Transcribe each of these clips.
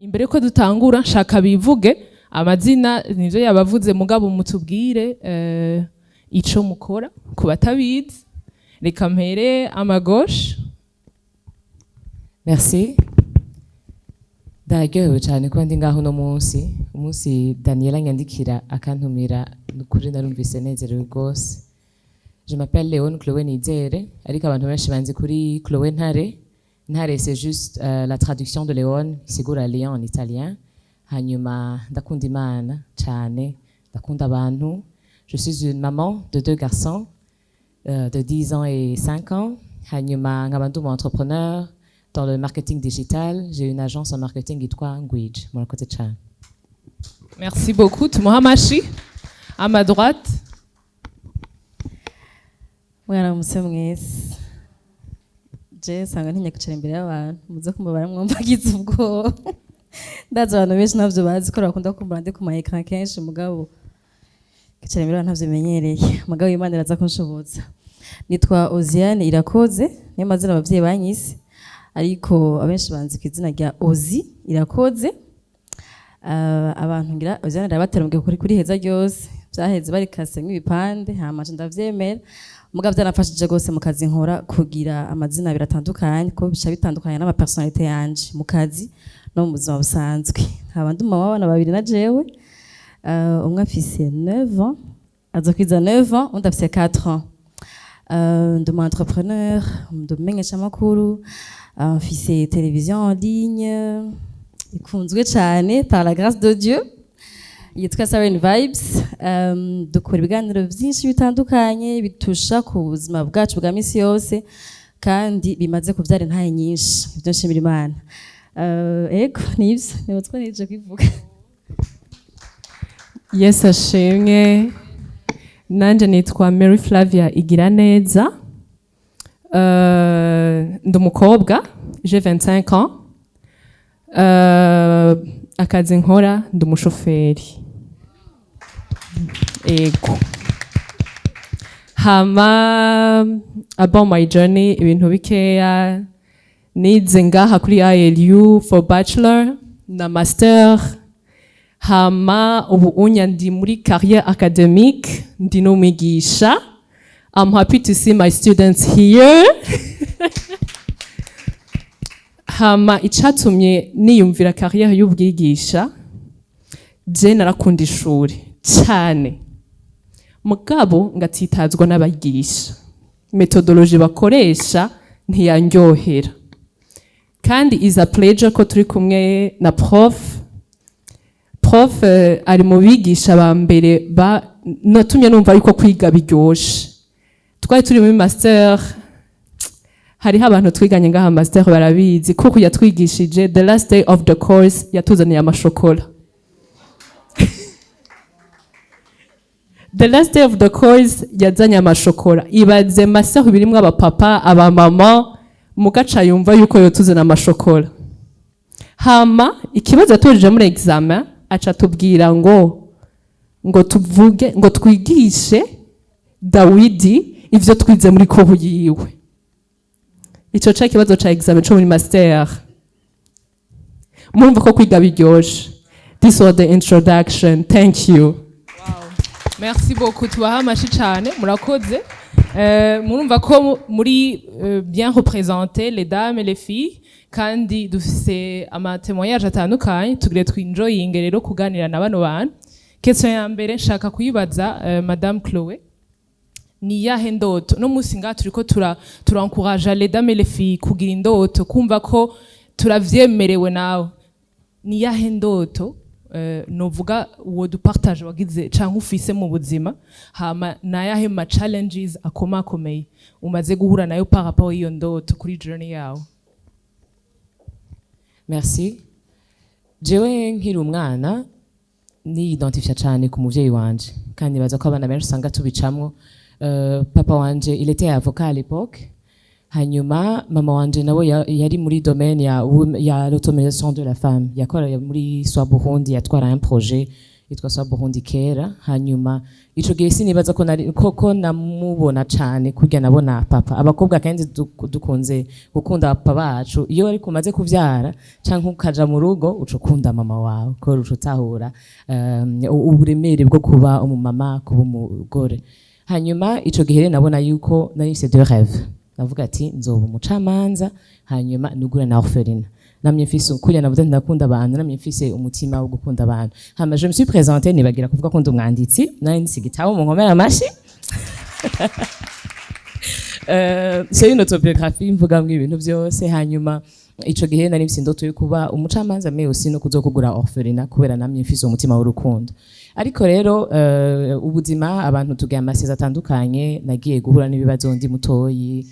Imbere ko dutangura, nshaka bivuge amazina, nivyo yabavuze, mugabo mutubwire ico mukora ku batabizi. Reka mpere à ma gauche. Merci. Ndaryohewe cyane kuba ndi ngaho uno munsi. Umunsi Daniela nyandikira akantumira, nukuri narumvise nezerewe rwose. Je m'appelle Léon Chloé Nizere, ariko abantu benshi banzi kuri Chloé Ntare. Ntare, c'est juste la traduction de Léon, isigura lion en italien. Hanyuma ndakunda Imana cyane, ndakunda abantu. Je suis une maman de deux garçons de 10 ans et 5 ans. Hanyuma nkaba ndi umu entrepreneur dans le marketing digital. J'ai une agence en marketing yitwa Ngwij. Murakoze cyane. Merci beaucoup, tumuhe amashi. À ma droite. Mwaramutse mwese. Je nsanga ntinya kwicara imbere y'abantu, muze kumva mwumva agize ubwoba. Ndazi abantu benshi ntabyo bazi ko bakunda kumbura ndi ku ma écran kenshi, mugabo kwicara imbere y'abantu ntabyo menyereye. Mugabo Imana iraza kunshoboza. Nitwa Oziane Irakoze, niyo mazina abavyeyi banyise, ariko abenshi banzi ku izina rya Ozi Irakoze. Abantu ngira Oziane ndabatera kuri heza ryose vyaheze barikase nk'ibipande, hama nca ndavyemera. Mugabo byaramfashije rwose mu kazi nkora kugira amazina abiri atandukanye, ko bica bitandukanye n'ama personnalité yanje mu kazi no mu buzima busanzwe. Nkaba ndi umama w'abana babiri na jewe. Umwe afise 9 ans, aza kwiza 9 ans, undi afise 4 ans. Ndi umu entrepreneur, ndi umumenyeshamakuru, mfise télévision en ligne ikunzwe cyane par la grâce de Dieu yitwa Siren Vibes. Dukora ibiganiro byinshi bitandukanye bitusha ku buzima bwacu bwa misi yose kandi bimaze kubyara intahe nyinshi, ibyo nshimira Imana. Ego, nibyo niba nije kwivuga. Yesu ashimwe. Nanje nitwa Mary Flavia Igiraneza. Ndi umukobwa, j'ai 25 ans. Akazi nkora, ndi umushoferi. Ego. Hama about my journey, ibintu bikeya: nize ngaha kuri ILU for bachelor na master. Hama ubu unya ndi muri carrière académique, ndi n'umwigisha. I'm happy to see my students here. Hama icatumye niyumvira carrière y'ubwigisha, je narakunda ishuri cyane, mugabo ngatitazwa n'abigisha. Méthodologie bakoresha ntiyandyohera. Kandi is a pleasure ko turi kumwe na prof. Prof ari mu bigisha ba mbere ba natumye numva yuko kwiga biryoshe. Twari turi muri master, hariho abantu twiganye ngaha master barabizi kuko yatwigishije the last day of the course yatuzaniye amashokola. The last day of the course yazanye amashokora. Ibaze master birimwo abapapa, abamama, mugaca yumva yuko yotuzana amashokora. Hama ikibazo yatujije muri examen, aca tubwira ngo tuvuge, ngo twigishe Dawidi ivyo twize muri cours yiwe. Ico ca kibazo ca examen co muri master. Murumva ko kwiga biryoshe. This was the introduction, thank you. Merci beaucoup, tubaha amashi cyane, murakoze. Murumva ko muri bien représenté, les dames et les filles, kandi dufise ama témoignage atandukanye. Tugire twinjoyinge rero kuganira na bano bantu. Question ya mbere nshaka kuyibaza Madame Chloé: ni yahe ndoto no musi ngaha turiko tura encourage les dames et les filles kugira indoto, kumva ko turavyemerewe? Nawe ni yahe ndoto novuga uwo dupartage wagize canke ufise mu buzima? Hama nayahe ma challenges akomakomeye umaze guhura nayo par rapport y'iyo ndoto kuri journey yawe? Merci. Jewe nkiri umwana niyidentifia cyane ku muvyeyi wanje, kandi nibaza ko abana benshi usanga tubicamwo. Papa wanje, il était avocat à l'époque. Hanyuma mama wanje nawe yari muri domaine ya l'autonomisation de la femme, yakora muri Soi Burundi, yatwara un projet. Yitwa Swa Burundi kera. Hanyuma ico gihe sinibaza ko nari koko namubona cane kurya nabona papa. Abakobwa kenshi dukunze gukunda papa bacu. Iyo ariko umaze kuvyara canke ukaja mu rugo, uca ukunda mama wawe, kubera uca utahura uburemere bwo kuba umumama, kuba umugore. Hanyuma ico gihe rero nabona yuko nari mfise deux rêves. Navuga ati nzoba umucamanza, hanyuma nugure na orphelinat. Namye mfise, kurya navuze nti ndakunda abantu, namye mfise umutima wo gukunda abantu. Hama je me suis présentée, nibagira kuvuga ko ndi umwanditsi, nari nsi igitabo, mu nkomera amashi. C'est une autobiographie mvugamwo ibintu byose. Hanyuma ico gihe nari mfise indoto yo kuba umucamanza, mais aussi no kuzokugura orphelinat, kubera namye mfise umutima w'urukundo. Ariko rero ubuzima, abantu tugira amasizo atandukanye. Nagiye guhura n'ibibazo ndi mutoyi,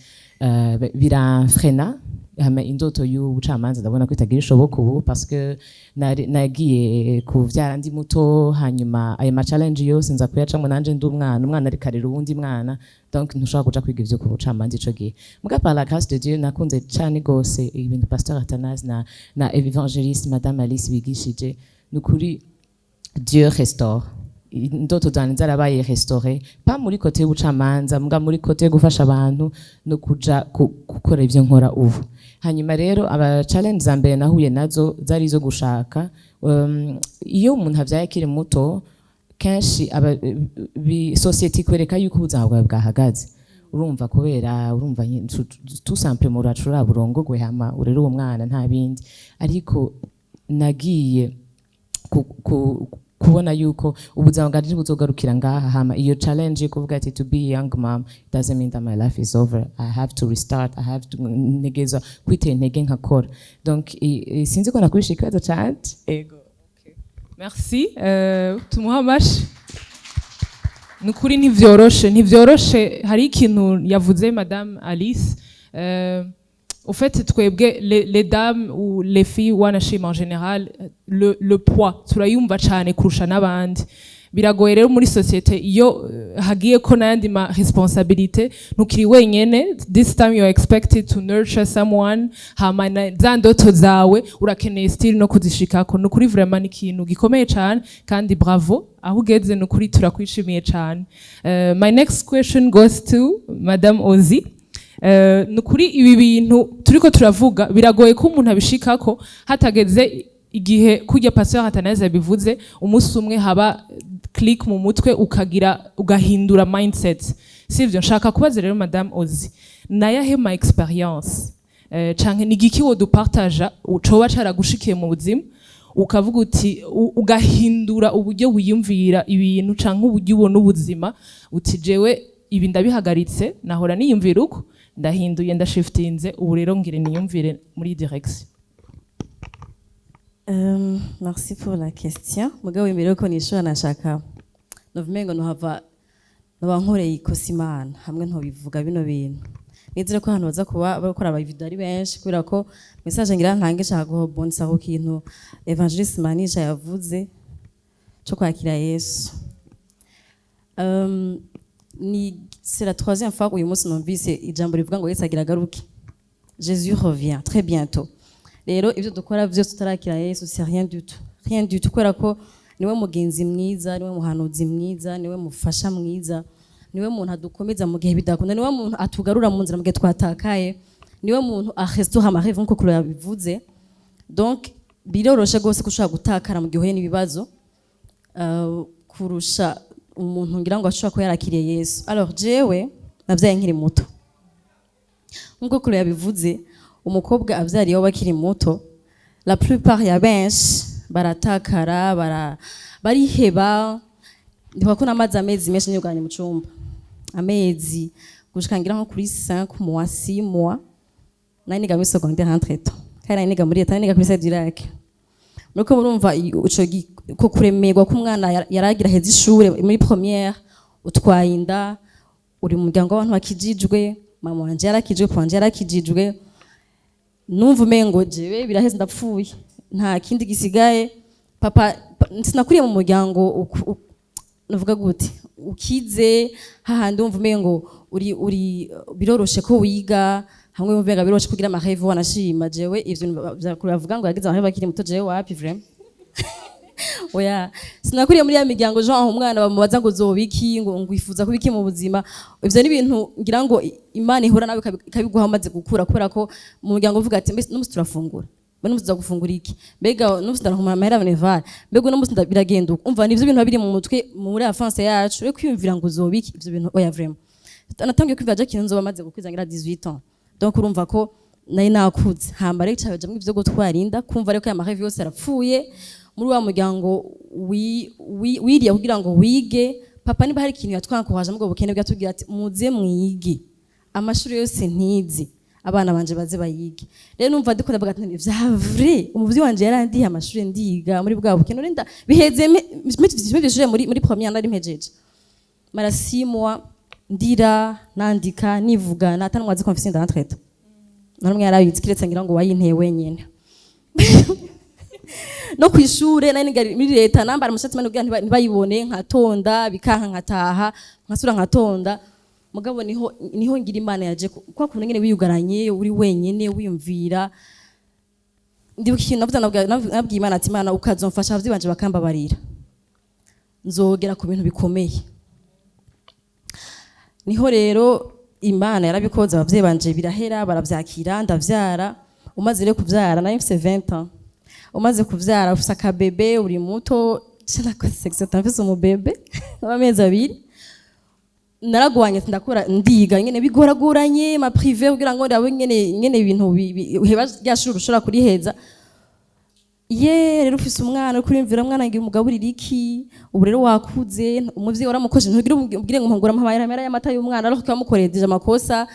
biramfrena. Hama indoto y'ubucamanza ndabona ko itagira ishoboka ubu, parce que nagiye kuvyara ndi muto. Hanyuma ayo ma challenge yose nza kuyacamwo nanje ndi umwana, umwana ariko arera uwundi mwana, donc ntushobora kuja kwiga ivyo ku bucamanza ico gihe. Muga par la grâce de Dieu, nakunze cane gose ibintu Pasteur Athanase na évangéliste Madame Alice bigishije. Nukuri Dieu restaure. Indoto zanje zarabaye restaurées, pas muri côté y'ubucamanza, muga muri côté yo gufasha abantu no kuja gukora ivyo nkora ubu. Hanyuma rero aba challenge za mbere nahuye nazo zari izo gushaka. Iyo umuntu avyaye akiri muto, kenshi aba société ikwereka yuko ubuzima bwawe bwahagaze. Urumva, kubera urumva tout simplement uracura burongogwe, hama urere uwo mwana, nta bindi. Ariko nagiye kubona yuko ubuzima bwanje ntibuzogarukira ngaha. Hama iyo challenge yo kuvuga ati to be a young mom doesn't mean that my life is over, I have to restart, I have to ntegezwa kwitera intege nkakora. Donc sinzi ko nakwishe ikibazo canje. Ego. Merci. Tumuhe amashi. Ni ukuri ntivyoroshe, ntivyoroshe. Hari ikintu yavuze Madame Alice. Au fait, twebwe les dames ou les filles wanashima en général, le poids turayumva cane kurusha n'abandi. Biragoye rero muri société iyo hagiye ko n'ayandi ma responsabilité, ntukiri wenyene. This time you are expected to nurture someone. Hama za ndoto zawe urakeneye still no kuzishikako. Ni ukuri vraiment ni ikintu gikomeye cane, kandi bravo aho ugeze, ni ukuri turakwishimiye cane. My next question goes to Madame Ozi. Ni ukuri ibi bintu turiko turavuga biragoye ko umuntu abishikako hatageze igihe, kurya Pasteur Athanase yabivuze, umunsi umwe haba click mu mutwe, ukagira ugahindura mindset, sivyo? Nshaka kubaza rero Madame Ozi, nayahe ma expérience canke ni igiki wodupartaja coba caragushikiye mu buzima, ukavuga uti ugahindura uburyo wiyumvira ibintu canke uburyo ubona ubuzima, uti jewe ibi ndabihagaritse, nahora niyumvira uko, ndahinduye, ndashiftinze, ubu rero ngire niyumvire muri direction? Merci pour la question. Mugabo imbere yuko nishura, nashaka novume ngo nohava noba nkoreye ikosa Imana hamwe ntobivuga bino bintu. Nizere ko ahantu baza kuba bakora aba video ari benshi, kubera ko message ngira ntange nshaka guhobonsa ku kintu Évangéliste Manisha yavuze cyo kwakira Yesu. Ni c'est la troisième fois uyu munsi numvise ijambo rivuga ngo Yesu agira agaruke. Jésus revient très bientôt. Rero ibyo dukora byose tutarakira Yesu, c'est rien du tout, rien du tout, kubera ko niwe mugenzi mwiza, niwe muhanuzi mwiza, niwe mufasha mwiza, niwe muntu adukomeza mu gihe bidakunda, niwe muntu atugarura mu nzira mu gihe twatakaye, niwe muntu arestaura ama rêves nkuko Chloé yabivuze. Donc biroroshe rwose ko ushobora gutakara mu gihe uhuye n'ibibazo kurusha umuntu ngira ngo ashobora kuba yarakiriye Yesu. Alors jewe navyaye nkiri muto nkuko Chloé yabivuze. Umukobwa avyariye iwabo akiri muto, la plupart ya benshi baratakara, bariheba. Ndibuka ko namaze amezi menshi niyuganye mu cumba, amezi gushika ngira nko kuri 5 mois, 6 mois. Nari niga muri secondaire entre temps, kandi nari niga muri leta, nari niga kuri Lycée du Lac. Muriko murumva ico ko kuremerwa k'umwana yaragira heza ishure muri première, utwaye inda, uri mu muryango w'abantu bakijijwe, mama wanje yarakijijwe, papa wanje yarakijijwe. Numva umengo jewe biraheze, ndapfuye, nta kindi gisigaye. Papa sinakuriye mu muryango navuga gute, ukize, hahandi wumva umengo uri biroroshe ko wiga, hamwe wumva umenga biroroshe kugira ama rêves. Wanashima jewe ivyo bavuga ngo yagize ama rêves akiri muto, jewe wapi, vraiment. Oya, sinakuriye muri ya miryango genre umwana bamubaza ngo uzoba iki, ngo wifuza kuba iki mu buzima. Ivyo ni ibintu ngira ngo Imana ihura nawe ikabiguha umaze gukura, kubera ko mu muryango uvuga ati: "Mbese n'umunsi turafungura? Mbe n'umunsi tuza gufungura iki? Mbega n'umunsi ndaronka amahera minerval? Mbega uno munsi biragenda uko?" Umva, nivyo bintu biba biri mu mutwe muri enfance yacu. Rero kwiyumvira ngo uzoba iki, ivyo bintu oya, vraiment. Natangiye kwiyumvira je kintu nzoba maze gukwiza ngira 18 ans, donc urumva ko nari nakuze. Hamba rero cabajamwo ivyo gutwara inda, kumva rero ko aya ma rêves yose arapfuye muri wa muryango wiriya kugira ngo wige. Papa niba hari ikintu yatwankoraje mu bukene, bwatubwira ati: "Muze mwige amashuri yose ntizi, abana banje baze bayige." Rero numva ndiko ndavuga ati: "Vya vrai, umuvyi wanje yarandiye amashuri ndiga muri bwa bukene." Nda biheze mpejeje muri première, nari mpejeje mara 6 mois ndira, nandika, nivugana, atanumwe azi ko mfise inda. Entre-temps namwe yarabizi kiretse ngira ngo wayinteye wenyene. No kwishure nari niga muri leta, nambara umushatsi mane kugira ntibayibone, nkatonda bikanka, nkataha, nkasubira nkatonda. Mugabo niho ngira Imana yaje kwa kuntu nyene wiyugaranye uri wenyene wiyumvira. Ndibuka ikintu navuze, nabwiye Imana ati: "Imana, ukazomfasha, abavyeyi banje bakambabarira, nzogera ku bintu bikomeye." Niho rero Imana yarabikoze, abavyeyi banje birahera, baravyakira, ndavyara. Umaze rero kuvyara, nari mfise 20 ans, umaze kuvyara ufise akabebe, uri muto. Nakoze section, mfise umubebe w'amezi 2. Naragwanye, ndakora, ndiga nyene bigoragoranye ma privé kugira ngo ndabe nyene ibintu uheba rya shuri ushobora kuriheza. Ye rero ufise umwana, uri kuriyumvira umwana ngira umugaburira iki? Ubu rero wakuze, umuvyeyi waramukoje, ntugire ubwire ngo mpungura amahera y'amata y'umwana, ariko wamukoreye déjà amakosa.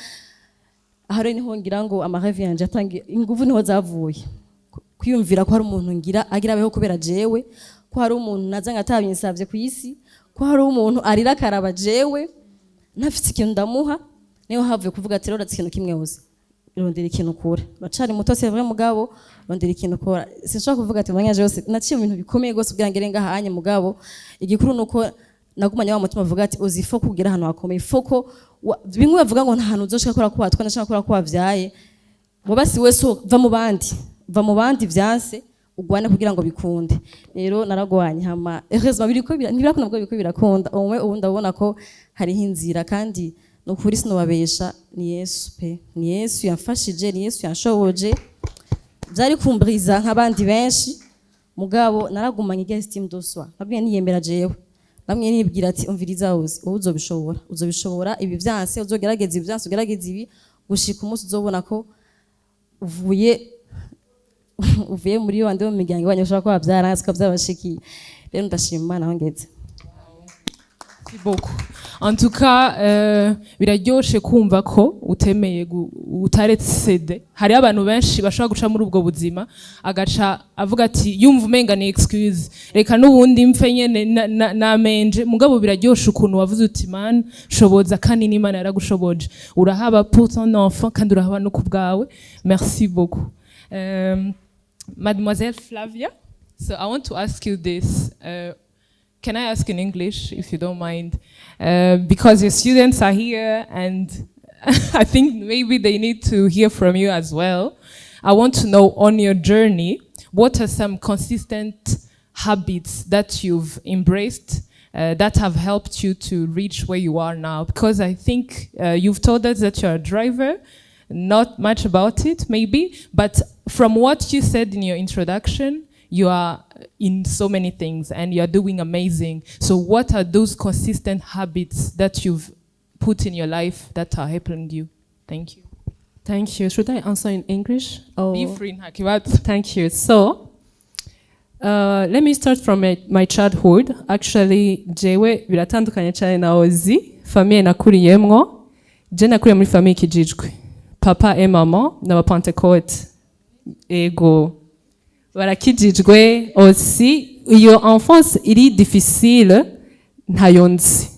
Aho rero niho ngira ngo ama rêves yanje yatangiye, inguvu niho zavuye. Kwiyumvira ko hari umuntu ngira agira abeho kubera jewe, ko hari umuntu naza ngatabinsavye ku isi, ko hari umuntu arira akaraba jewe ntafite ikintu ndamuha. Niho havuye kuvuga ati: "Rero ikintu kimwe uzi, rondera ikintu ukura, uracari muto, c'est vrai, mugabo rondera ikintu ukora." Sinshobora kuvuga ati mwanya yose naciye mu bintu bikomeye gose kugira ngere ngahanye, mugabo igikuru nuko nagumanye wa mutima avuga ati: "Uzi faut kugira ahantu hakomeye, faut ko bimwe bavuga ngo nta hantu uzoshika kora ko watwa ndashaka kora ko wavyaye basi we so va mu bandi, va mu bandi, vyanse ugwane kugira ngo bikunde." Rero naragwanye, hama heureusement biriko ntibirakunda, ubwo biriko birakunda umwe. Ubu ndabona ko hariho inzira, kandi nukuri sinobabesha, ni Yesu pe, ni Yesu yamfashije, ni Yesu yanshoboje. Byari kumbriza nk'abandi benshi, mugabo naragumanye irya estime de soi, nabwiye niyemera jewe, namwe nibwira ati: "Umviriza, uzi wowe uzobishobora, uzobishobora. Ibi vyanse uzogerageza ibi, vyanse ugerageza ibi, gushika umunsi uzobona ko uvuye muri wande mu miryango iwanyu ushobora kuba byaranze ko byabashikiye." Rero ndashima Imana aho ngeze. Merci beaucoup. En tout cas, biraryoshe kumva ko utemeye utaretse. Hari abantu benshi bashobora guca muri ubwo buzima, agaca avuga ati yumva umenga ni excuse, reka n'ubundi mpfe nyene namenje. Mugabo biraryoshe ukuntu wavuze uti: "Man, shoboza," kandi n'Imana yaragushoboje. Urahaba pour ton enfant kandi urahaba no ku bwawe. Merci beaucoup. Mademoiselle Flavia, so I want to ask you this. Can I ask in English, if you don't mind? Because your students are here and I think maybe they need to hear from you as well. I want to know, on your journey, what are some consistent habits that you've embraced that have helped you to reach where you are now? Because I think you've told us that you're a driver, not much about it maybe, but from what you said in your introduction, you are in so many things and you are doing amazing. So what are those consistent habits that you've put in your life that are helping you? Thank you. Thank you. Should I answer in English? Or Be free, nta kibazo. Thank you. So, let me start from my childhood. Actually, jewe biratandukanye cyane na Ozi, famille nakuriyemwo. Je nakuriye muri famille ikijijwe. Papa et maman n'aba Pentecôte. Ego. Barakijijwe aussi. Iyo enfance iri difficile ntayo nzi.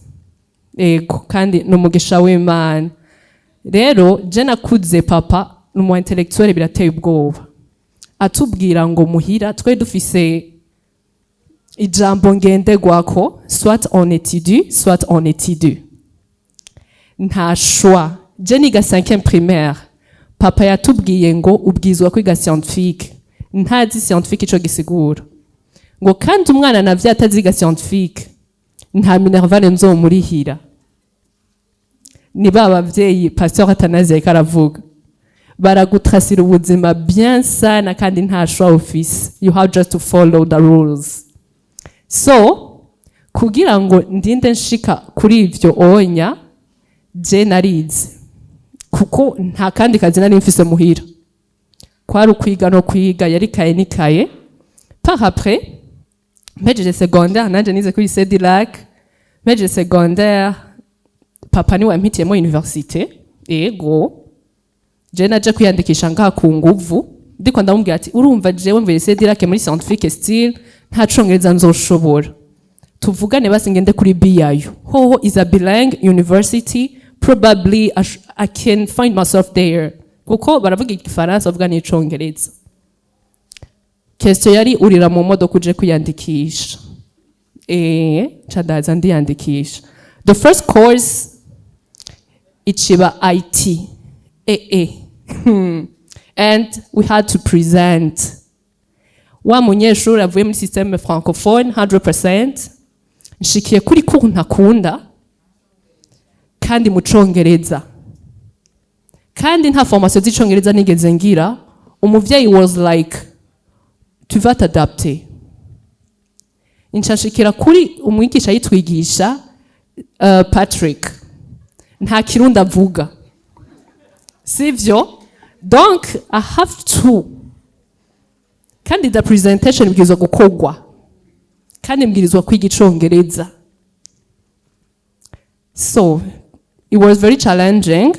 Ego, kandi ni umugisha w'Imana. Rero je nakuze papa ni umu intellectuel, birateye ubwoba. Atubwira ngo muhira twe dufise ijambo ngenderwako: soit on étudie, soit on étudie, nta choix. Je niga 5e primaire, papa yatubwiye ngo ubwizwa kwiga scientifique. Ntazi scientifique ico gisigura. Ngo kandi umwana navyo ataziga scientifique, nta minerval nzomurihira. Ni ba bavyeyi Pasteur Athanase yariko aravuga, baragutrasira ubuzima bien sana, kandi nta choix ufise, you have just to follow the rules. So kugira ngo ndinde nshika kuri ivyo onya, je narize kuko nta kandi kazi nari mfise muhira, kwari ukwiga no kwiga, yari kaye n'ikaye. Par après, mpejeje secondaire, nanje nize kuri lycée du Lac. Mpejeje secondaire, papa niwe yampitiyemo université. Ego, je naje kwiyandikisha ngaha ku nguvu, ndiko ndamubwira ati: "Urumva, jewe mvuye lycée du Lac muri scientifique style, nta congereza nzoshobora, tuvugane basi ngende kuri BIU, hoho is a bilingue university, probably I can find myself there, kuko baravuga igifaransa, bavuga n'icongereza." Question yari urira mu modoka uje kwiyandikisha. Nca ndaza ndiyandikisha. The first course iciba IT. And we had to present. Wa munyeshuri avuye muri système francophone 100%, nshikiye kuri cours ntakunda, kandi mu congereza, kandi nta formation z'icongereza nigeze ngira. Umuvyeyi was like: "Tu vas t'adapter." Nshashikira kuri umwigisha yitwigisha, Patrick, nta kirundi avuga, sivyo? Donc I have to, kandi the presentation ibwirizwa gukorwa, kandi mbwirizwa kwiga icongereza. So it was very challenging.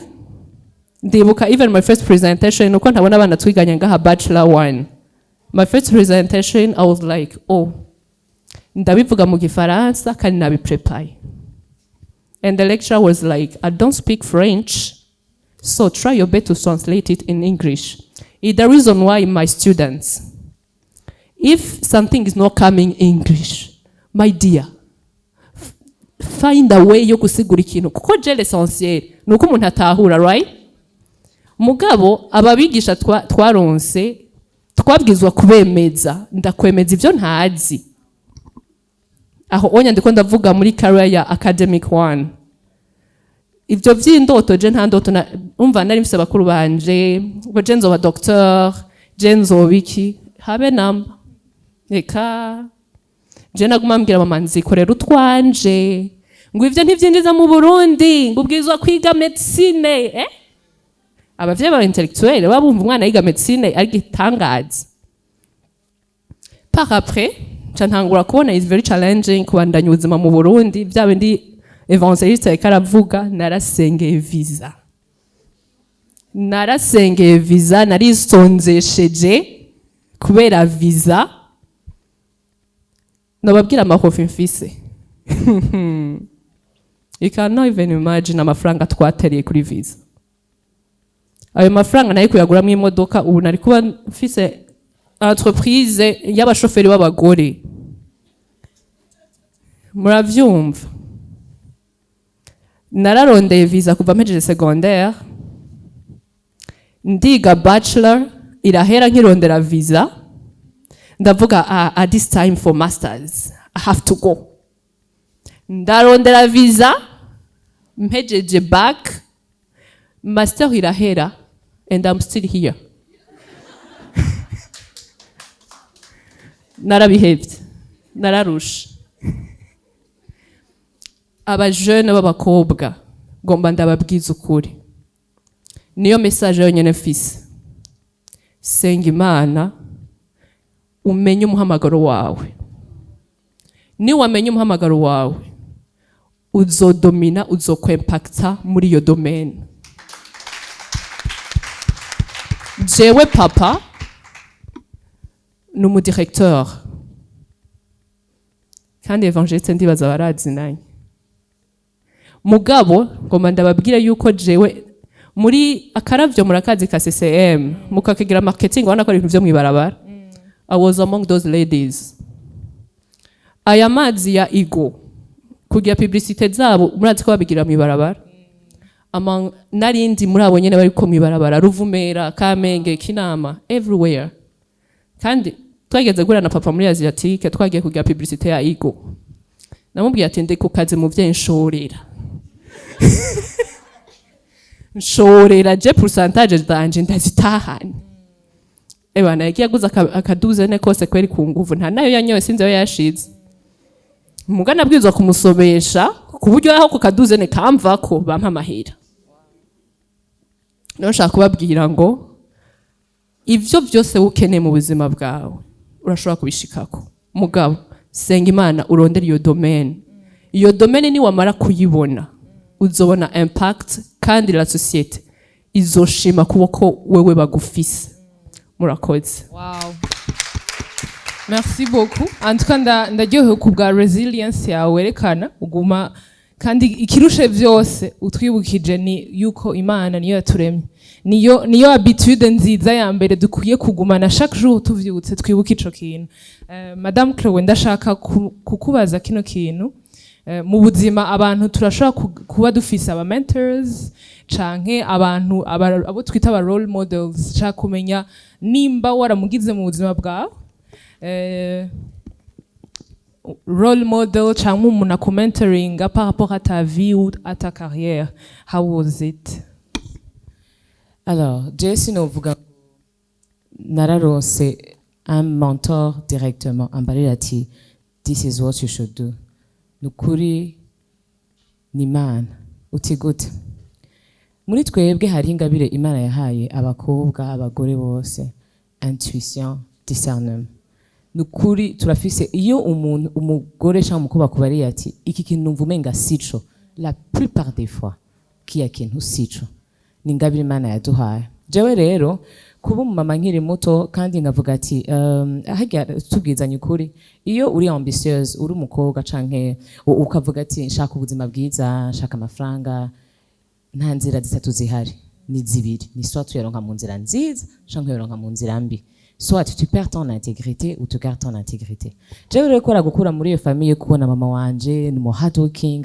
Ndibuka even my first presentation, uko ntabona abana twiganye ngaha bachelor one, my first presentation, I was like, "Oh, ndabivuga mu gifaransa kandi nabiprepaye." And the lecturer was like, "I don't speak French, so try your best to translate it in English." It's the reason why my students, if something is not coming English, my dear, find a way yo gusigura ikintu, kuko je l'essentiel ni uko umuntu atahura, right? Mugabo ababigisha twaronse, twabwizwa kubemeza. Ndakwemeza ibyo ntazi. Aho onya ndiko ndavuga muri career ya academic one. Ibyo by'indoto, je nta ndoto na, umva, nari mfise bakuru banje ngo je nzoba docteur, je nzoba iki, habe namba. Reka, je naguma mbwira mama: "Nzikorera utwanje." Ngo ivyo ntivyinjiza mu Burundi, ngo ubwirizwa kwiga médecine. Abavyeyi ba intellectuel baba bumva umwana yiga médecine ari gitangaza. Par après, nca ntangura kubona is very challenging kubandanya ubuzima mu Burundi, bya bindi évangéliste yariko aravuga. Narasengeye visa, narasengeye visa, narisonzesheje kubera visa. Nababwira amahofi mfise, you cannot even imagine amafaranga twateriye kuri visa. Ayo mafaranga nayo kuyaguramo imodoka, ubu nari kuba mfise entreprise y'abashoferi b'abagore, muravyumva? Nararondeye visa kuva mpejeje secondaire, ndiga bachelor irahera nkirondera visa. Ndavuga: "Ah, at this time for masters I have to go." Ndarondera visa mpejeje bac, master irahera, and I'm still here. Narabihevye, nararusha. Abajene b'abakobwa, ngomba ndababwiza ukuri, niyo message yonyene mfise: senga Imana, umenye umuhamagaro wawe. Niwamenya umuhamagaro wawe, uzodomina, uzokwempakita muri iyo domaine. Jewe papa ni umudirecteur, kandi évangéliste, ndibaza barazinanye. Mugabo ngomba ndababwira yuko jewe muri akaravyo, murakazi ka CCM, mukakigira marketing, ubona ko ari ibintu vyo mwibarabara, I was among those ladies. Aya mazi ya Igo, kugira publicité zabo, murazi ko babigira mwibarabara. Among narindi muri abo nyene bariko mwibarabara, Ruvumera, Kamenge, Kinama, everywhere. Kandi Twageze guhura na papa muri Asiatique, twagiye kugira publicité ya Igo. Namubwiye ati: "Ndi ku kazi, muvyeyi, nshorera, nshorera, je pourcentage zanje ndazitahane." Ebana, yagiye aguze akaduzene kose kweri ku nguvu, nta nayo yanyoye, sinzi ayo yashize. Muga nabwirizwa kumusomesha ku buryo aho ku kaduzene kamvako bampa amahera. Rero nshaka kubabwira ngo ivyo byose ukeneye mu buzima bwawe urashobora kubishikako. Mugabo senga Imana, urondere iyo domaine. Iyo domaine niwamara kuyibona, uzobona impact, kandi la société izoshima kuboko wewe bagufise. Murakoze. Wow. Merci beaucoup. En tout cas, ndaryohewe ku bwa resilience yawe werekana uguma, kandi ikirushe vyose utwibukije ni yuko Imana niyo yaturemye, niyo habitude nziza ya mbere dukwiye kugumana. Chaque jour tuvyutse twibuke ico kintu. Madame Chloe, ndashaka kukubaza kino kintu. Mu buzima abantu turashobora kuba dufise aba mentors canke abantu abo twita aba role models. Nshaka kumenya nimba waramugize mu buzima bwawe, role model canke umuntu akumentoringa par rapport à ta vie ou à ta carrière. How was it? Alors, je sinovuga nararonse un mentor directement ambarira ati: "This is what you should do." Nukuri ni Imana. Uti gute? Muri twebwe hari ingabire Imana yahaye abakobwa, abagore bose: intuition, discernement. Nukuri turafise. Iyo umuntu, umugore cyangwa umukobwa, akubariye ati: "Iki kintu numva umenga sico", la plupart des fois kiya kintu sico. Ni ingabire Imana yaduhaye. Jewe rero kuba umumama nkiri muto, kandi nkavuga ati harya tubwizanye ukuri, iyo uri ambitieuse, uri umukobwa canke ukavuga ati: "Nshaka ubuzima bwiza, nshaka amafaranga", nta nzira zitatu zihari, ni zibiri: ni soit uyaronka mu nzira nziza canke uyaronka mu nzira mbi, soit tu perds ton intégrité ou tu gardes ton intégrité. Jewe rero kubera gukura muri iyo famille, kubona mama wanje ni umu hard working,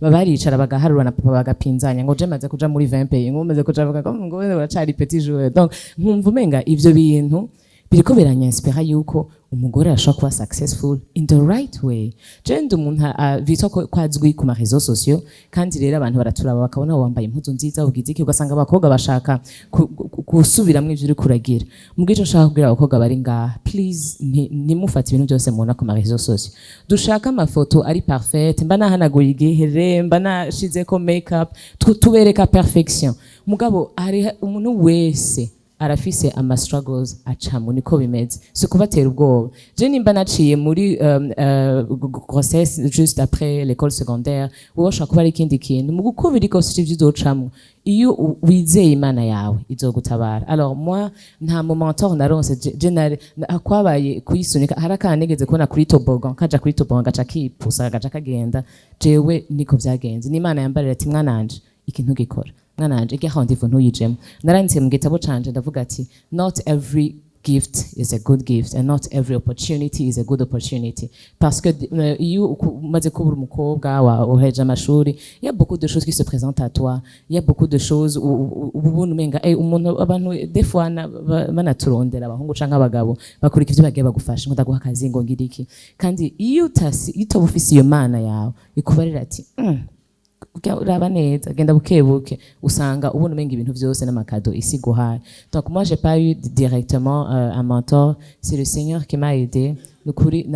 baricara bagaharura na papa, bagapinzanya ngo je maze kuja muri 20 pays, ngo maze kuja, bavuga ngo uracari petit joueur. Donc nkumva umenga ivyo bintu biriko biranyanspira yuko umugore arashobora kuba successful in the right way. Je ndi umuntu bitwa ko azwi ku ma réseaux sociaux, kandi rero abantu baraturaba bakabona wambaye impuzu nziza, ugize iki, ugasanga abakobwa bashaka gusubiramwo ivyo uriko uragira. Mbwo ico nshaka kubwira abakobwa bari ngaha: please, ntimufate ibintu byose mubona ku ma réseaux sociaux. Dushaka amafoto ari parfaite, mba nahanaguye igihere, mba nashizeko makeup, tubereka perfection. Mugabo hari umuntu wese arafise ama struggles acamo, niko bimeze, si kubatera ubwoba. Je nimba naciye muri grossesse juste après l'école secondaire, wowe ushobora kuba ari ikindi kintu. Mu uko biri kose, ivyo uzocamwo, iyo wizeye Imana yawe, izogutabara. Alors moi, nta mu mentor naronse. Je kwabaye kuyisunika. Hari akana nigeze kubona kuri toboggan, kaja kuri toboggan, gaca kipusa, gaca kagenda. Jewe niko vyagenze, n'Imana yambarira ati: "Mwananje, ikintu gikora, mwana wanje, irya rendez-vous ntuyijemo." Naranditse mu gitabo canje, ndavuga ati: "Not every gift is a good gift and not every opportunity is a good opportunity", parce que iyo umaze kubura umukobwa uheje amashuri, il y a beaucoup de choses qui se présentent à toi, il y a beaucoup de choses ubona umenga umuntu, abantu des fois banaturondera, abahungu canke abagabo, bakurika ivyo bagiye bagufasha ngo ndaguha akazi, ngo ngira iki. Kandi iyo utasi, iyo utaba ufise iyo Mana yawe ikubarira ati: uraba neza, genda buke buke", usanga ubona umenga ibintu vyose n'ama cadeaux isi guhaye. Donc moi, j'ai pas eu directement un mentor, c'est le Seigneur qui m'a aidé. Nukuri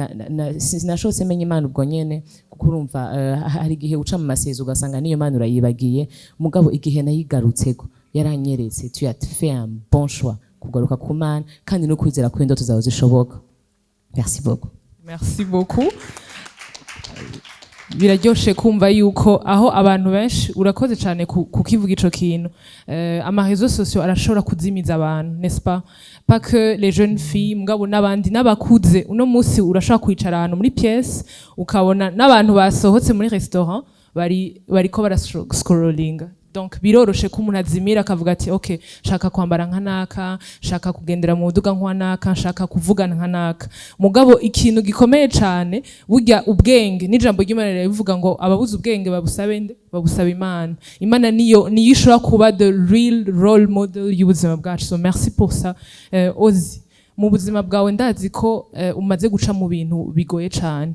sinashobotse menya Imana ubwo nyene, kuko urumva hari igihe uca mu masezo ugasanga niyo Mana urayibagiye. Mugabo igihe nayigarutseko, yaranyeretse: "Tu as fait un bon choix kugaruka ku Mana kandi no kwizera ko indoto zawe zishoboka." Merci beaucoup. Merci beaucoup. Biraryoshe kumva yuko aho abantu benshi, urakoze cyane kukivuga ico kintu. Ama réseaux sociaux arashobora kuzimiza abantu, n'est-ce pas? Pas que les jeunes filles, mugabo n'abandi n'abakuze. Uno munsi urashobora kwicara ahantu muri pièce, ukabona n'abantu basohotse muri restaurant bariko barascrollinga. Donc biroroshe ko umuntu azimira akavuga ati: "Ok, shaka kwambara nka naka, shaka kugendera mu muduga nka naka, shaka kuvugana nka naka." Mugabo ikintu gikomeye cyane burya, ubwenge n'ijambo ry'Imana rirabivuga ngo ababuze ubwenge babusabe nde? Babusaba Imana. Imana niyo ishobora kuba the real role model y'ubuzima bwacu. So merci pour ça. Ozi Mu buzima bwawe ndazi ko umaze guca mu bintu bigoye cane.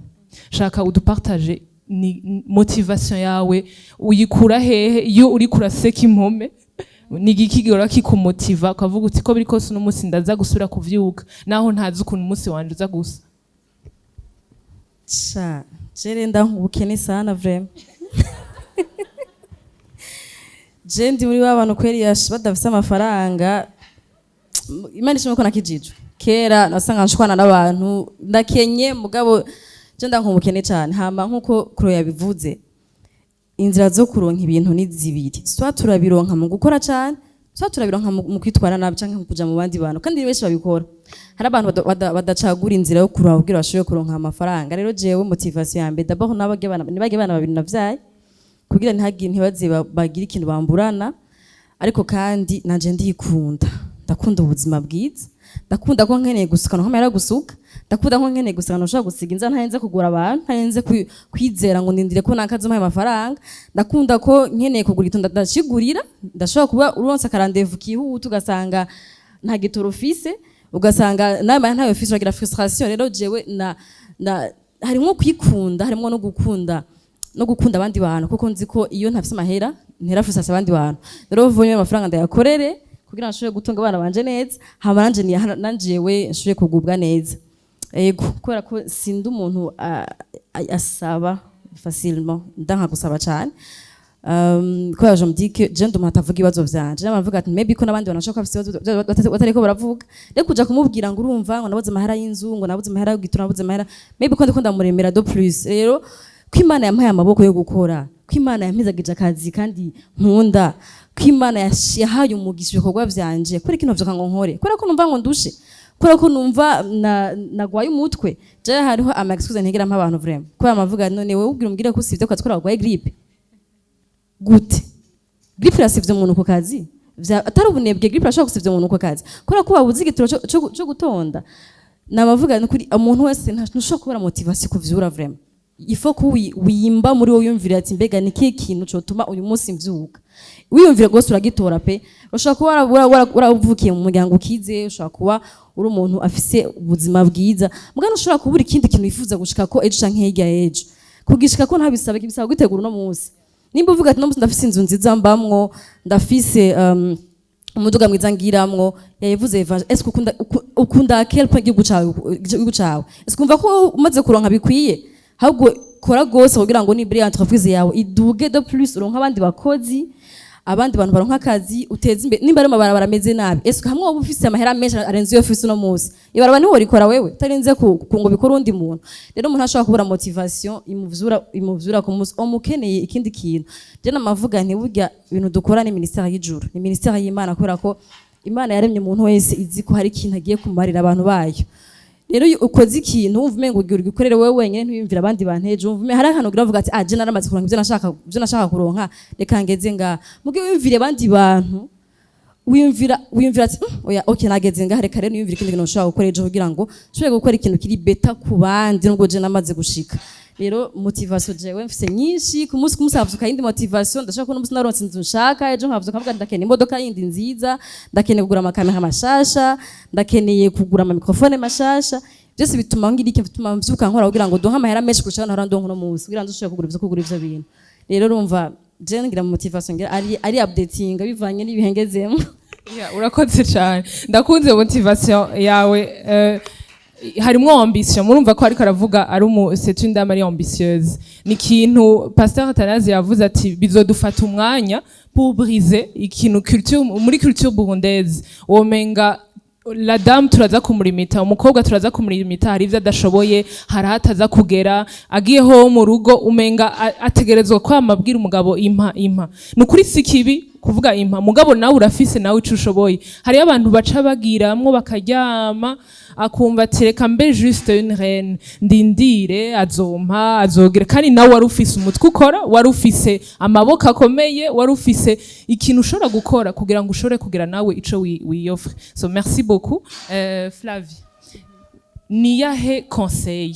Shaka udupartage ni motivation yawe uyikura hehe? Iyo uri kuraseka impome, ni igiki gihora kikumotiva ukavuga uti: "Ko biri kose uno munsi ndaza gusubira kuvyuka, naho ntazi ukuntu umunsi wanje uza gusa"? Sha, jere ndankubukene sana vraiment. Je ndi muri ba bantu kweri badafise amafaranga. Imana ishimwe ko nakijijwe kera, nasanga nshwana n'abantu ndakenye, mugabo je ndankubukene cyane. Hama nkuko Kuro yabivuze, inzira zo kuronka ibintu ni zibiri: soit turabironka mu gukora cyane, soit turabironka mu kwitwara nabi canke mu kuja mu bandi bantu. Kandi ni benshi babikora. Hari abantu badacagura inzira yo kuronka kugira bashobore kuronka amafaranga. Rero jewe motivation ya mbere, d'abord nabage bana, nibage bana babiri navyaye kugira ntihagire, ntibaze bagire ikintu bamburana. Ariko kandi nanje ndikunda, ndakunda ubuzima bwiza, ndakunda ko nkeneye gusuka nkomera gusuka, ndakunda ko nkeneye gusuka ntushobora gusiga inzara, ntarenze kugura abantu, ntarenze kwizera ngo ndindire ko nakaza umpaye amafaranga. Ndakunda ko nkeneye kugura igitunda ndakigurira. Ndashobora kuba uronse akarandevu kihuta, ugasanga nta gitoro ufise, ugasanga nawe ntayo ufise, uragira frustration. Rero jewe na harimwo kwikunda, harimwo no gukunda abandi bantu, kuko nzi ko iyo ntafise amahera ntera frustration abandi bantu. Rero vunye amafaranga ndayakorere kugira ngo nshobore gutunga abana banje neza, hama nanje nanjewe nshobore kugubwa neza. Ego, kubera ko sindi umuntu asaba facilement, ndanka gusaba cyane, kubera je me dis que je ndi umuntu atavuga ibibazo vyanje. Nama mvuga ati maybe ko n'abandi bantu bashobora kuba bafise ibibazo batariko baravuga. Rero kuja kumubwira ngo urumva ngo nabuze amahera y'inzu, ngo nabuze amahera yo gitura, nabuze amahera, maybe ko ndiko ndamuremera de plus. Rero ko Imana yampaye amaboko yo gukora, ko Imana yampezagije akazi kandi nkunda, ko Imana yahaye umugisha ibikorwa vyanje, kubera kino vyuka ngo nkore kubera ko numva ngo ndushe, kubera ko numva nagwaye umutwe? Je hariho ama excuse ntigera mpa abantu vraiment, kubera amavuga: "None wewe ubwira umbwire ko usivye ko twara wagwaye grippe gute? Grippe irasivye umuntu ku kazi?" Atari ubunebwe, grippe irashobora gusivya umuntu ku kazi kubera ko wabuze igituro co gutonda. Nabavuga ni kuri umuntu wese, ntushobora kubura motivation kuvyura vraiment. Il faut ko wiyimba muri wowe, wiyumvira ati: "Mbega ni kihe kintu cotuma uyu munsi mvyuka?" Wiyumvira rwose uragitora pe. Ushobora kuba waravukiye mu muryango ukize, ushobora kuba uri umuntu afise ubuzima bwiza, mugabo ntushobora kubura ikindi kintu wifuza gushika ko ejo canke hirya y'ejo. Kugishika ko ntabisaba, bisaba gutegura uno munsi. Nimba uvuga ati: "No munsi ndafise inzu nziza mbamwo, ndafise umuduga mwiza ngiramwo," yayivuze Evangile, est-ce que ukunda à quel point igihugu cawe? Est-ce que umva ko umaze kuronka bikwiye? Ahubwo kora gose kugira ngo nibura entreprise yawe iduge de plus, uronke abandi bakozi, abandi bantu baronka akazi, uteze imbere. Nimba ari amabarabara ameze nabi, est-ce que hamwe woba ufise amahera menshi arenze iyo ufise uno munsi, ibarabara ntiworikora wewe utarinze ku ngo bikore undi muntu? Rero umuntu ashobora kubura motivation imuvyura ku munsi, umukeneye ikindi kintu. Je namavuga nti burya ibintu dukora ni ministère y'ijuru, ni ministère y'Imana, kubera ko Imana yaremye umuntu wese izi ko hari ikintu agiye kumarira abantu bayo. Rero iyo ukoze ikintu wumva umengo ugira ugikorere wewe wenyine, ntiyumvira abandi bantu ejo, wumva hari akantu ugira uvuga ati: "Ah, je naramaze kuronka ivyo nashaka kuronka, reka ngeze ngaha." Mugihe wiyumvire abandi bantu, wiyumvira ati: Oya, okay, nageze ngaha, reka rero niyumvire ikindi kintu nshobora gukora ejo kugira ngo nshobore gukora ikintu kiri better ku bandi nubwo je namaze gushika." Rero motivation jewe mfise nyinshi. Ku munsi havuka yindi motivation. Ndashaka ko umunsi naronse inzu nshaka, ejo nkavuka nkavuga: "Ndakeneye imodoka yindi nziza, ndakeneye kugura amakamera mashasha, ndakeneye kugura ama microphone mashasha." Byose bituma ngira iki? Bituma mvyuka nkora kugira ngo donke amahera menshi kurusha nahora ndonka uno munsi, kugira ngo nshobore kugura ivyo bintu. Rero urumva je ngira motivation ngira ari updating bivanye n'ibihengezemo. Yeah, urakoze cyane, ndakunze motivation yawe. Harimwo ambition, murumva ko ariko aravuga ari umu c'est une dame ari ambitieuse. Ni ikintu Pasteur Athanase yavuze ati bizodufata umwanya pour briser ikintu culture, muri culture burundaise womenga la dame turaza kumurimita, umukobwa turaza kumurimita, hari ivyo adashoboye, hari aho ataza kugera, agiye ho mu rugo umenga ategerezwa kwama abwira umugabo: "Impa, impa." Ni ukuri si kibi kuvuga "impa", mugabo nawe urafise nawe ico ushoboye. Hariyo abantu baca bagiramwo bakaryama, akumva ati: "Reka mbe juste une reine, ndindire azompa, azogira." Kandi nawe wari ufise umutwe ukora, wari ufise amaboko akomeye, wari ufise ikintu ushobora gukora kugira ngo ushobore kugira nawe ico wiyofre. So merci beaucoup. Flavie, ni yahe conseil,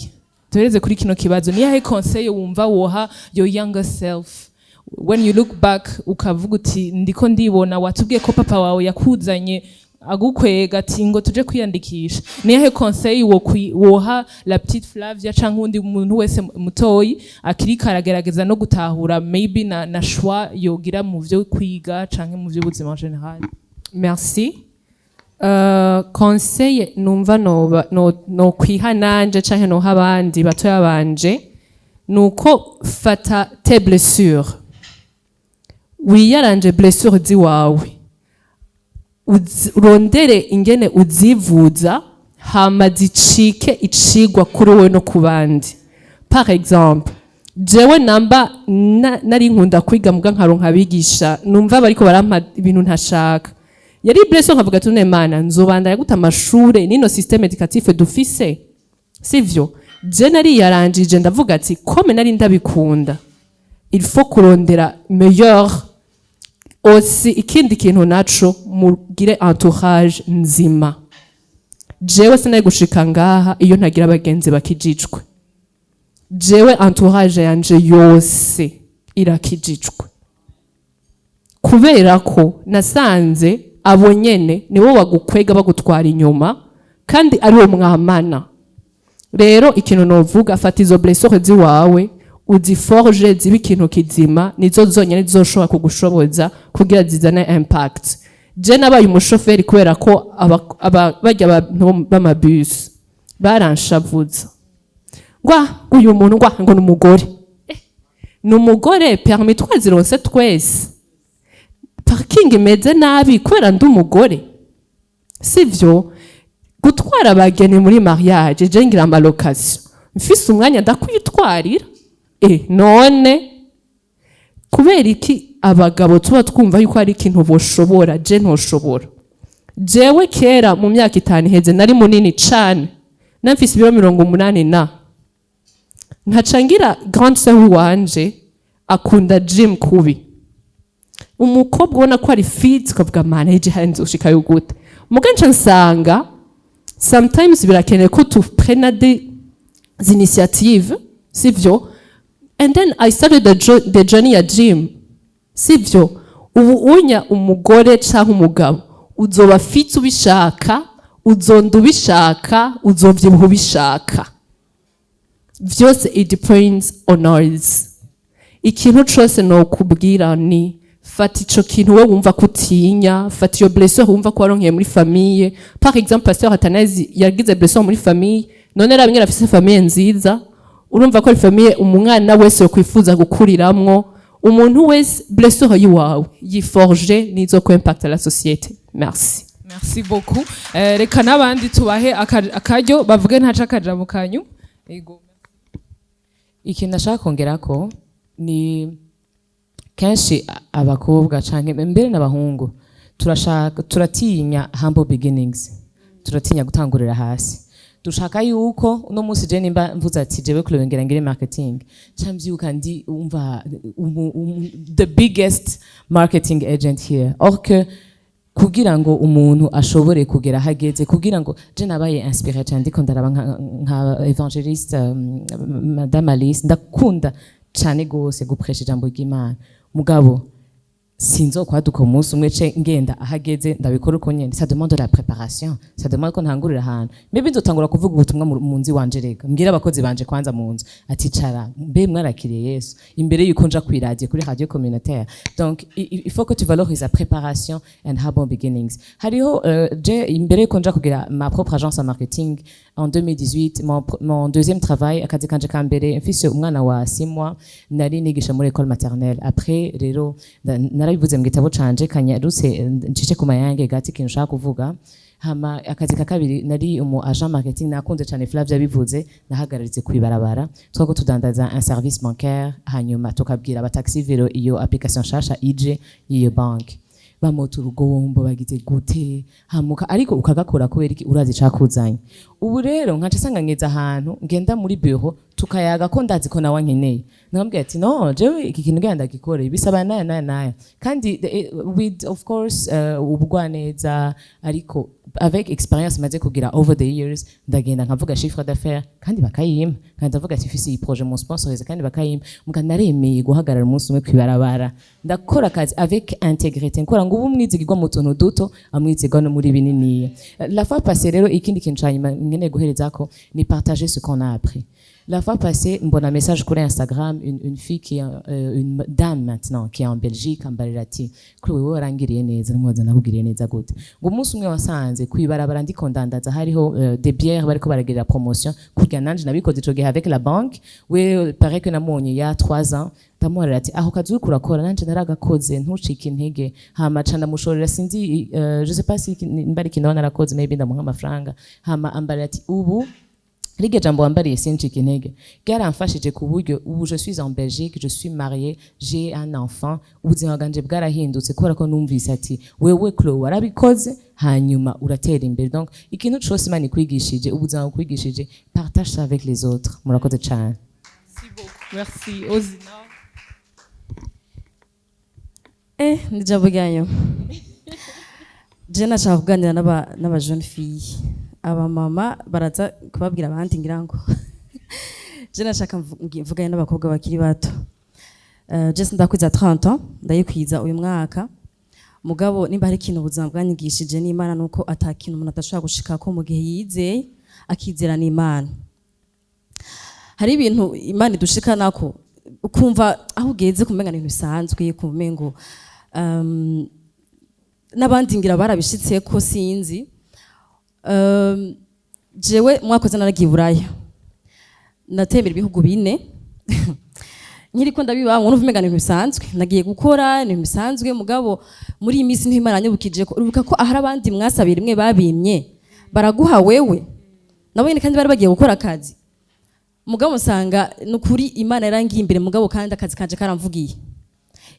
tuhereze kuri kino kibazo, ni yahe conseil wumva woha your younger self when you look back ukavuga uti: "Ndiko ndibona"? Watubwiye ko papa wawe yakuzanye Agukwega ati ngo tuje kwiyandikisha. Niyahe conseil wo woha la petite Flavia canke uwundi muntu wese mutoyi akiriko aragerageza no gutahura maybe na choix yogira mu vyo kwiga canke mu vy'ubuzima en général? Merci. Conseil numva noba no kwiha nanje canke noha abandi batoya banje nuko fata tes blessures, wiyaranje blessure ziwawe, urondere ingene uzivuza, hama zicike icigwa kuri wowe no ku bandi. Par exemple, jewe namba nari nkunda kwiga, muga nkaronka abigisha numva bariko barampa ibintu ntashaka, yari blessure. Nkavuga ati: "None Mana, nzobandanya gute amashure nino système éducatif dufise?" Sivyo? Je nariyaranjije, ndavuga ati comme nari ndabikunda, il faut kurondera meilleur aussi. Ikindi kintu naco, mugire entourage nzima. Jewe sinari gushika ngaha iyo ntagira abagenzi bakijijwe. Jewe entourage yanje yose irakijijwe, kubera ko nasanze abo nyene nibo bagukwega, bagutwara inyuma, kandi ari wo mwamana. Rero ikintu novuga, fata izo blessure ziwawe, uziforge zibe ikintu kizima. Nizo zonyene zizoshobora kugushoboza kugira zizane impact. Je nabaye umushoferi kubera ko barya abantu b'amabus baranshavuza ngwa uyu muntu ngwa ngo ni umugore, ni umugore, permis twazironse twese, parking imeze nabi kubera ndi umugore, sivyo? Gutwara abageni muri mariage, je ngira amalocation, mfise umwanya ndakwitwarira. None kubera iki abagabo tuba twumva yuko ari ikintu boshobora, je ntoshobora? Jewe kera mu myaka 5 iheze nari munini cane, namfise ibiro 80, na nkaca ngira grande sœur wanje akunda gym kubi, umukobwa ubona ko ari fit, ukavuga: "Mana, eje hari nzoshikayo gute?" Muga nca nsanga sometimes birakenewe ko tuprena des initiatives, sivyo? And then I started the journey ya gym, sivyo? Ubu unya umugore canke umugabo uzoba fit ubishaka, uzonda ubishaka, uzovyibuha ubishaka, vyose it depends on us. Ikintu cose nokubwira ni fata ico kintu we wumva ko utinya, fata iyo blessure wumva ko waronkeye muri famille. Par exemple, Pasteur Athanase yagize blessure muri famille, none raba ingene afise famille nziza. Urumva ko ari famille umwana wese yokwifuza gukuriramwo. Umuntu wese, blessure yiwawe yiforge, nizo ko impact la société. Merci. Merci beaucoup. Reka n'abandi tubahe akaryo bavuge, ntaca akajambo kanyu. Ego. Ikintu nashaka kongera ko ni kenshi abakobwa canke mbere n'abahungu turashaka, turatinya humble beginnings, turatinya gutangurira hasi. Dushaka yuko uno munsi je nimba mvuze ati jewe kurongera ngire marketing, ca mvyuka ndi umva the biggest marketing agent here, or que kugira ngo umuntu ashobore kugera ahageze, kugira ngo je nabaye inspiré cyane ndiko ndaraba nka évangéliste Madame Alice. Ndakunda cyane gose gupresha ijambo ry'Imana, mugabo sinzokwaduka umunsi umwe ce ngenda ahageze ndabikora uko nyene. Ça demande de la préparation, ça demande ko ntangurira ahantu. Maybe nzotangura kuvuga ubutumwa mu nzu iwanje. Rega mbwira abakozi banje kwanza mu nzu ati: "Cara mbe mwarakiriye Yesu?" imbere yuko nja kwiradio, kuri radio communautaire. Donc il faut que tu valorises la préparation and humble beginnings. Hariho je imbere yuko nja kugira ma propre agence en marketing en 2018, mon deuxième travail, akazi kanje ka mbere, mfise umwana wa 6 mois, nari nigisha muri école maternelle. Après rero narabivuze mu gitabo canje kanyarutse, ncice ku mayange gati ikintu nshaka kuvuga. Hama akazi ka kabiri nari umu agent marketing. Nakunze cyane Flavia bivuze, nahagararitse kwibarabara, twako tudandaza un service bancaire, hanyuma tukabwira abataxi vélo iyo application nshasha ije y'iyo banque, bamota urugombo bagize gute hamuka, ariko ukagakora kubera iki? Urazi cakuzanye. Ubu rero nkaca sanga ngeza ahantu ngenda muri bureau, tukayaga ko ndazi ko nawe nkeneye, namubwira ati: "No jewe iki kintu ngenda ndagikore, bisaba naya naya naya," kandi with of course ubugwaneza, ariko avec expérience maze kugira over the years, ndagenda nkavuga chiffre d'affaires kandi bakayimpa. Kandi ndavuga ati fise iyi projet, mu sponsorize kandi bakayimpa. Muga naremeye guhagarara umunsi umwe kwibarabara, ndakora akazi avec intégrité, nkora ngo ubu umwizigirwa mu tuntu duto, amwizigwa no muri bininiya. La fois passée rero, ikindi kintu ca nyuma nkeneye guherezako ni partager ce qu'on a appris. La fois passée, mbona message kuri Instagram, une fille qui est, une dame maintenant qui est en Belgique, ambarira ati: "Kuri wewe warangiriye neza." Numubaza: "Nakugiriye neza gute?" Ngo umunsi umwe wasanze kwibarabara ndiko ndandaza, hariho des bières bariko baragirira promotion, kurya nanje nabikoze ico gihe avec la banque. We paraît que namubonye ya 3 ans, ndamuharira ati: "Aho kazi uriko urakora nanje naragakoze, ntucike intege." Hama ca ndamushorera, sinzi, je sais pas si nimba ari ikintu narakoze, maybe ndamuha amafaranga. Hama ambarira ati: "Ubu rirya jambo wambariye, sincike intege, ryaramfashije ku buryo ubu je suis en Belgique, je suis mariée, j'ai un enfant, ubuzima bwanje bwarahindutse kubera ko numvise ati wewe Chloe warabikoze, hanyuma uratera imbere." Donc ikintu cose Imana ikwigishije, ubuzima bukwigishije, partage ça avec les autres. Murakoze cane. Merci beaucoup. Merci. Ozina. Ni ijambo ryanyu. Je nashaka kuganira n'aba jeune fille, abamama baraza kubabwira abandi. Ngira ngo je nashaka mvugane n'abakobwa bakiri bato. Je sindakwiza 30 ans, ndayikwiza uyu mwaka. Mugabo nimba hari ikintu ubuzima bwanyigishije n'Imana, nuko ata kintu umuntu adashobora gushikako mu gihe yizeye, akizera n'Imana. Hari ibintu Imana idushikanako ukumva aho ugeze kumenga ni ibintu bisanzwe, kumva umengo n'abandi ngira barabishitseko, sinzi. Jewe mwakoze naragiye i Buraya, natembera ibihugu bine. Nkiriko ndabibamwo numva umenga ni ibintu bisanzwe, nagiye gukora, ni ibintu bisanzwe. Mugabo muri iyi minsi niho Imana yanyibukije ko uribuka ko ahari abandi mwasabiye rimwe babimye, baraguha wewe, nabo nyene kandi bari bagiye gukora akazi. Mugabo usanga nukuri Imana yarangiye imbere, mugabo kandi akazi kanje karamvugiye.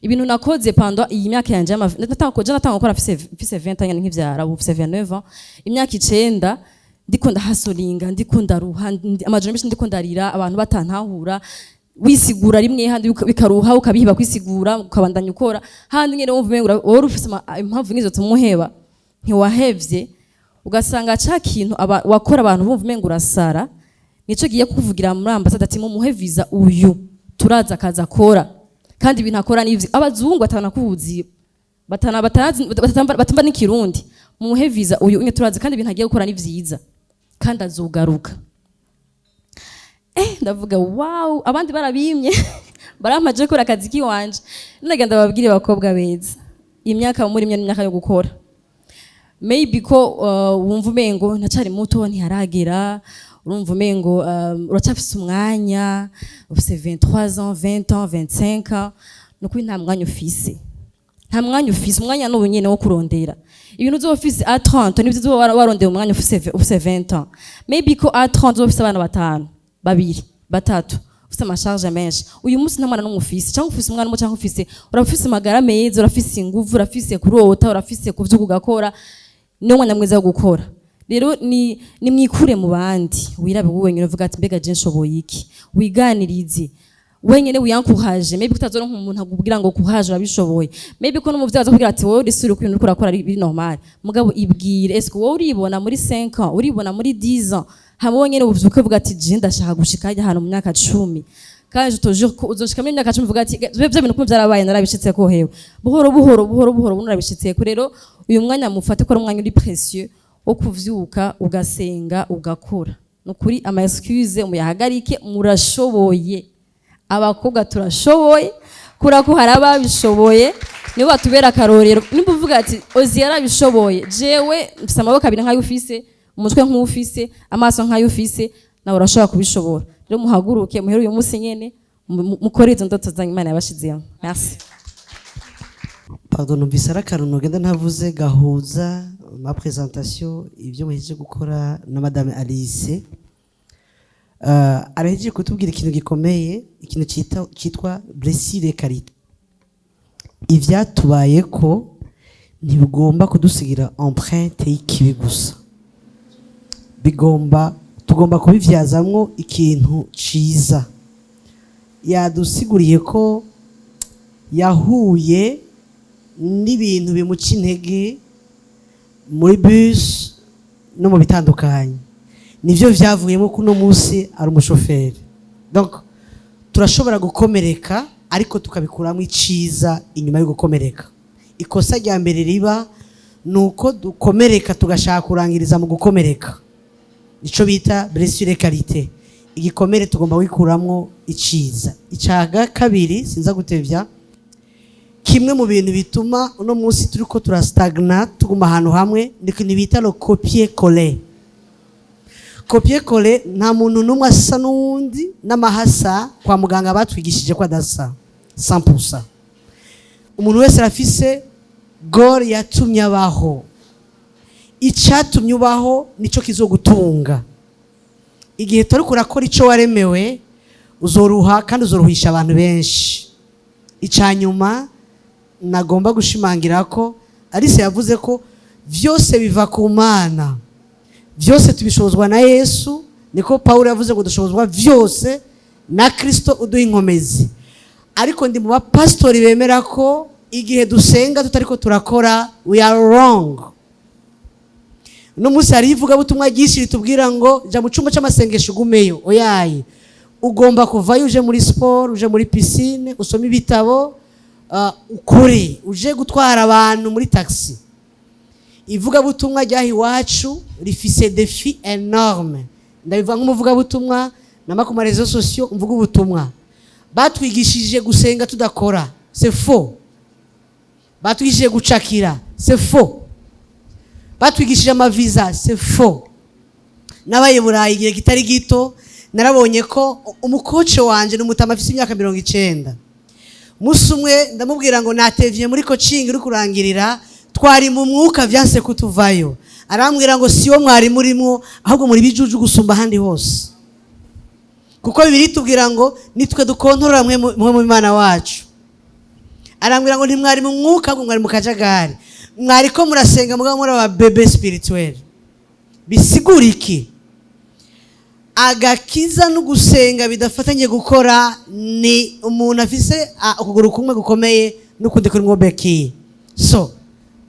Ibintu nakoze pendant iyi myaka yanje, natanga gukora mfise 20 ans nkivyara, ubu mfise 29 ans, imyaka 9 ndiko ndahasoringa, ndiko ndaruha, amajoro menshi ndiko ndarira, abantu batantahura. Wisigura rimwe handi bikaruha, ukabihiba kwisigura, ukabandanya ukora. Handi nyene wumva umengo wowe ufise impamvu nk'izo tumuheba, ntiwahevye. Ugasanga ca kintu wakora abantu bumva umengo urasara, nico giye kukuvugira muri ambasade ati: "Mumuhe visa uyu, turaza akaza akora, kandi ibintu akora nivyo." Abazungu batanakuzi, batana batanazi, batumva n'ikirundi: "Mumuhe visa uyu unye, turazi kandi ibintu agiye gukora ni vyiza, kandi azogaruka." Ndavuga: "Wow, abandi barabimye, barampaje gukora akazi kiwanje." Nagenda babwire, bakobwa beza, imyaka muri imwe n'imyaka yo gukora. Maybe ko wumva umengo ntacari muto, ntiharagera, urumva umengo uracafise umwanya, ufise 23 ans, 20 ans, 25 ans. Nukuri nta mwanya ufise, nta mwanya ufise. Umwanya n'ubu nyene wo kurondera ibintu uzoba ufise à 30 nibyo uzoba warondeye umwanya ufise 20 ans. Maybe ko à 30 uzoba ufise abana batanu, babiri, batatu, ufise ama charges menshi. Uyu munsi nta mwana n'umwe ufise, cyangwa ufise umwana umwe, cyangwa ufise, urafise amagara meza, urafise inguvu, urafise kurota, urafise kuvyuka ugakora. Niwo mwanya mwiza wo gukora. Rero ni mwikure mu bandi, wirabe wowe wenyine, uvuga ati: "Mbega je nshoboye iki?" Wiganirize wenyine, wiyankuhaje. Maybe kutazoronka umuntu akubwira ngo kuhaje, urabishoboye. Maybe ko n'umuvyeyi azakubwira ati: "Wowe uri ku bintu uriko urakora biri normal." Mugabo ibwire: est-ce que wowe uribona muri 5 ans? Uribona muri 10 ans? Hama wenyine uvyuke uvuga ati: "Je ndashaka gushika harya hantu mu myaka 10." Kandi je te jure ko uzoshika muri myaka 10 uvuga ati: "Bya bintu kumwe byarabaye, narabishitseko." Hewe, buhoro buhoro, buhoro buhoro, buno urabishitseko. Rero uyu mwanya mufate ko ari umwanya uri précieux wo kuvyuka, ugasenga, ugakora. Nukuri ama excuse muyahagarike. Murashoboye, abakobwa turashoboye, kura ko hari ababishoboye, nibo batubera akarorero. Nimba uvuga ati: "Ozi yarabishoboye, jewe mfise amaboko abiri nk'ayo ufise, umutwe nk'ufise, amaso nk'ayo ufise, nawe urashobora kubishobora." Rero muhaguruke, muhere uyu munsi nyene, mukore izo ndoto zanyu Imana yabashizemo. Merci. Pardon, numvise ari akantu nogenda ntavuze gahuza ma présentation, ibyo muhejeje gukora na Madame Alice. Arahejeje kutubwira ikintu gikomeye, ikintu cyitwa blessure qualité. Ivyatubayeko ntibigomba kudusigira empreinte y'ikibi gusa, bigomba, tugomba kubivyazamwo ikintu ciza. Yadusiguriye ko yahuye n'ibintu bimuca intege muri bus no mu bitandukanye, nivyo vyavuyemo ko uno munsi ari umushoferi. Donc turashobora gukomereka, ariko tukabikuramo iciza inyuma yo gukomereka. Ikosa rya mbere riba ni uko dukomereka tugashaka kurangiriza mu gukomereka, nico bita blessure qualité. Igikomere tugomba kwikuramwo iciza. Icya kabiri, sinza gutevya, kimwe mu bintu bituma uno munsi turiko turastagna, tuguma ahantu hamwe, ni ikintu bita le copier coller. Copier coller, nta muntu n'umwe asa n'uwundi, n'amahasa kwa muganga batwigishije ko adasa 100%. Umuntu wese arafise goal yatumye abaho. Icyatumye ubaho nicyo kizogutunga. Igihe turi kurakora icyo waremewe, uzoruha kandi uzoruhisha abantu benshi. Icya nyuma nagomba gushimangira ko Alice yavuze ko byose biva ku Mana, byose tubishobozwa na Yesu. Niko Paul yavuze ngo dushobozwa byose na Kirisito uduha inkomezi. Ariko ndi mu bapasitori bemera ko igihe dusenga tutari ko turakora, we are wrong. Uno munsi hariho ivugabutumwa ryinshi ritubwira ngo jya mu cyumba cy'amasengesho ugumeyo. Oyaye, ugomba kuvayo uje muri siporo, uje muri piscine, usome ibitabo, ukore, uje gutwara abantu muri taxi. Ivugabutumwa ryaha iwacu rifise défi énorme. Ndabivuga nk'umuvugabutumwa nama ku ma réseaux sociaux mvuga ubutumwa. Batwigishije gusenga tudakora, c'est faux. Batwigishije gucakira, c'est faux. Batwigishije amaviza, c'est faux. Nabaye Burayi igihe kitari gito, narabonye ko umu coach wanje ni umutama afise imyaka 90. Umunsi umwe ndamubwira ngo natevye muri coaching uri kurangirira, twari mu mwuka vyanse kutuvayo. Arambwira ngo siwo mwari murimwo, ahubwo muri bijuju gusumba ahandi hose, kuko Bibiliya itubwira ngo nitwe dukontorora mwe mu Imana wacu. Arambwira ngo ntimwari mu mwuka, ahubwo mwari mu kajagari, mwari ko murasenga mugabo muri aba bébés spirituels. Bisigura iki? Agakiza no gusenga bidafatanye gukora ni umuntu afise ukuguru kumwe gukomeye n'ukundi kurimwo béquilles. So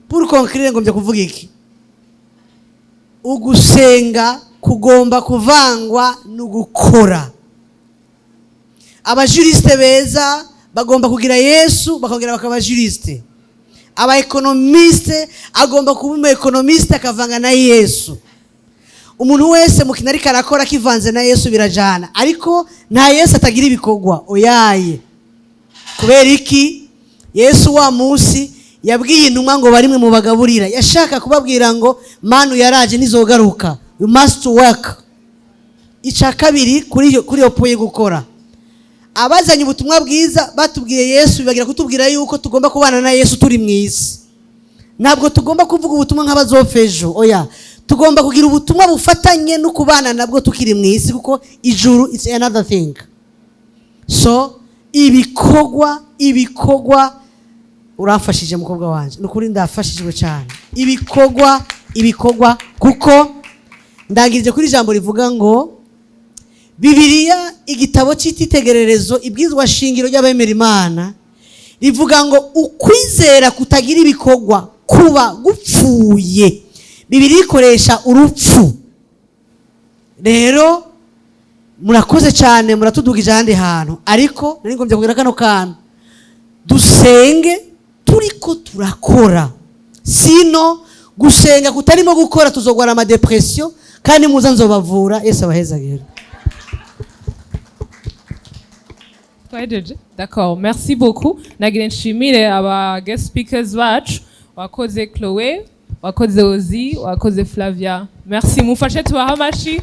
pour conclure, ngombye kuvuga iki? Ugusenga kugomba kuvangwa no gukora. Aba juristes beza bagomba kugira Yesu, bakongera bakaba juriste. Aba économistes agomba kuba umu économiste akavanga na Yesu. Umuntu wese mu kintu ariko arakora akivanze na Yesu birajana, ariko nta Yesu atagira ibikorwa, oyaye. Kubera iki? Yesu wa munsi yabwiye intumwa ngo barimwe mu bagaburira, yashaka kubabwira ngo manu yaraje ntizogaruka, you must work. Icya kabiri, kuri iyo point, gukora, abazanye ubutumwa bwiza batubwiye Yesu, bibagira kutubwira yuko tugomba kubana na Yesu turi mu isi. Ntabwo tugomba kuvuga ubutumwa nk'abazopfa ejo, oya. Tugomba kugira ubutumwa bufatanye no kubana nabwo tukiri mu isi, kuko ijuru it's another thing. So ibikorwa, ibikorwa. Uramfashije mukobwa wanjye, ni ukuri ndafashijwe cyane. Ibikorwa, ibikorwa, kuko ndangirije kuri ijambo rivuga ngo Bibiliya, igitabo cy'ititegererezo, ibwizwa shingiro ry'abemera Imana, rivuga ngo ukwizera kutagira ibikorwa kuba gupfuye. Bibiliya ikoresha urupfu. Rero murakoze cyane, muratudugije ahandi hantu, ariko nari ngombye kugira kano kantu: dusenge turiko turakora. Sino gusenga kutarimo gukora, tuzogwara ama dépressions, kandi muza nzobavura. Yesu abahezagire. Twahejeje? D'accord, merci beaucoup. Nagira nshimire aba guest speakers bacu. Wakoze Chloé, wakoze Ozi, wakoze Flavia. Merci, mufashe tubahe amashi.